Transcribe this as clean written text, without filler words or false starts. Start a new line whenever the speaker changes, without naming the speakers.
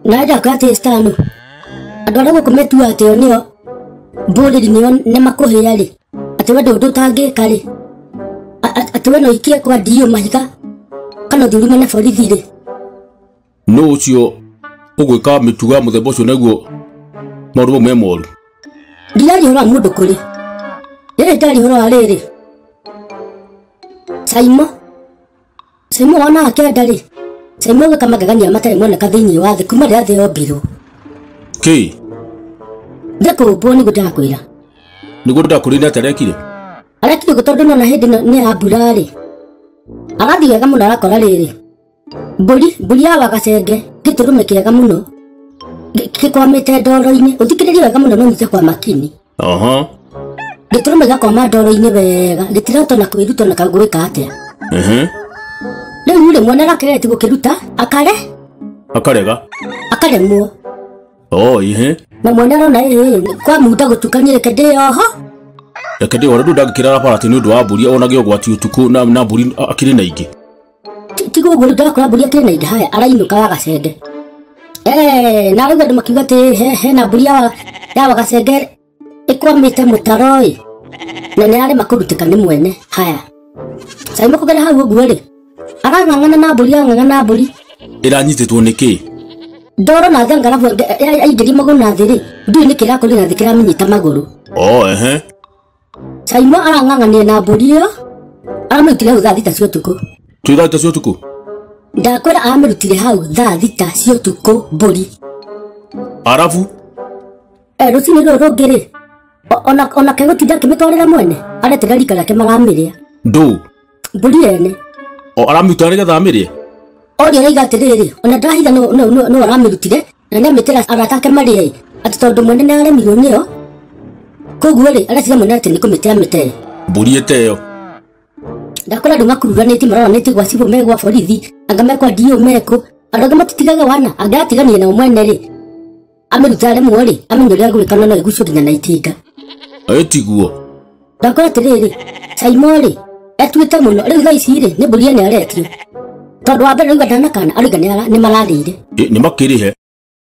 Na ndakwa atĩ stano andũ arĩa gũkũ metua atĩ o nĩo mbũrĩri nĩo nĩ makũhĩa rĩ, atĩ we ndũ ũtangĩka rĩ, atĩ we no ikie kwa ndiũ mahiga kana ũthiũrime na borithi rĩ.
Nũ ũcio ũgwĩka mĩtugo ya mũthemba ũcio naguo maũndũ mau me moru?
Ndiraria ũhoro wa mũndũ kũrĩ rĩrĩ, ndaria ũhoro wa rĩrĩ Saimo. Saimo wona akĩenda rĩ, Saimo gwĩka magegania matarĩ moneka thĩinĩ wa thĩ kuma rĩrĩa thĩ yombirwo.
Kĩ?
Thĩ kũmbwo nĩguo ndakwĩra.
Nĩguo ndakwĩra atĩ arekire?
Arekire ũguo tondũ nona hĩndĩ ĩno nĩ ya mbura rĩ, agathiĩ wega mũno arakora rĩrĩ mbũri ya wagacenge gĩtũrũme kĩega mũno gĩkwamĩte ndoro-inĩ. Ũthikĩrĩrie wega mũno no nyite kwa makini.
Aha.
Gĩtũrũme gĩgakwama ndoro-inĩ wega, gĩtirahota na kwĩruta na gwĩka atĩa. Rĩu rĩ, mwana arakerete gũkĩruta akare
Akarega.
Akaremwo.
Oh, ihe.
Na mwana arona ĩĩ kwa muda gũtukania, reke ndĩyoho.
Reke ndĩyoho rĩu ndangĩkĩrara bara atĩ nĩ ũndũ wa mbũri ona gĩ ũgwati ũtukũ na mbũri akĩrĩ na ingĩ.
Tiga ũguo rĩu ndakora mbũri akĩrĩ na ingĩ, haya arainũka wagacenge. Na rĩu andũ makiuga atĩ hena mbũri ya wagacenge ĩkwamĩte mũtaro ĩ, na nĩ yarema kũrutĩka nĩ mwene. Haya Saimo kũgera hau ũguo rĩ, arang'ang'ana na mbũri, arang'ang'ana na mbũri.
Ĩranyitĩtwo nĩ kĩ?
Ndoro na thĩ ngarabu aingĩria magũrũ na thĩ rĩ, ndiũĩ nĩkĩ ĩrakũrĩ na thĩ kĩramĩnyita magũrũ.
Oh, ehe.
Saimo arang'ang'ania na mbũri ĩyo, aramĩrutire hau thaa 6 cia ũtukũ.
Twĩ thaa 6 cia ũtukũ?
Ndakwĩra aramĩrutire hau thaa 6 cia ũtukũ mbũri.
Arabu?
Rũcinĩ rũrũ rũngĩ rĩ, ona kegũtinda akĩmĩtwarĩra mwene, aretĩra rika rĩake maramĩrĩa.
Ndũ?
Mbũri ene.
O aramĩruta nĩgetha amĩrĩe?
Oria arauga atĩrĩrĩ, ona ndahitha no aramĩrutire, na nĩamĩtĩra arata ake marĩe, atĩ tondũ mwene nĩaremirwo nĩyo, koguo rĩ, areciria mwene atĩ nĩ kũmĩte amĩte.
Mbũri ĩteo.
Ndakora andũ makururanĩtie maroranĩtie gwa cibũ me gwa borithi, anga me kwa DO mekũ, andũ angĩ matitigaga wana, angĩratigania nao mwene rĩ, amĩrute aremwo rĩ, amenye ũrĩa agwĩka no ĩgucio nginya na itinga.
Ĩ tiguo.
Ndakora atĩrĩrĩ, Saimo rĩ, etuĩte mũno, rĩu thaa ici rĩ, nĩ mbũri ene aretio. Tondũ wa mbere rĩu ndanakana, arauga nĩ mararĩire.
Ĩ, nĩ makĩrĩhe.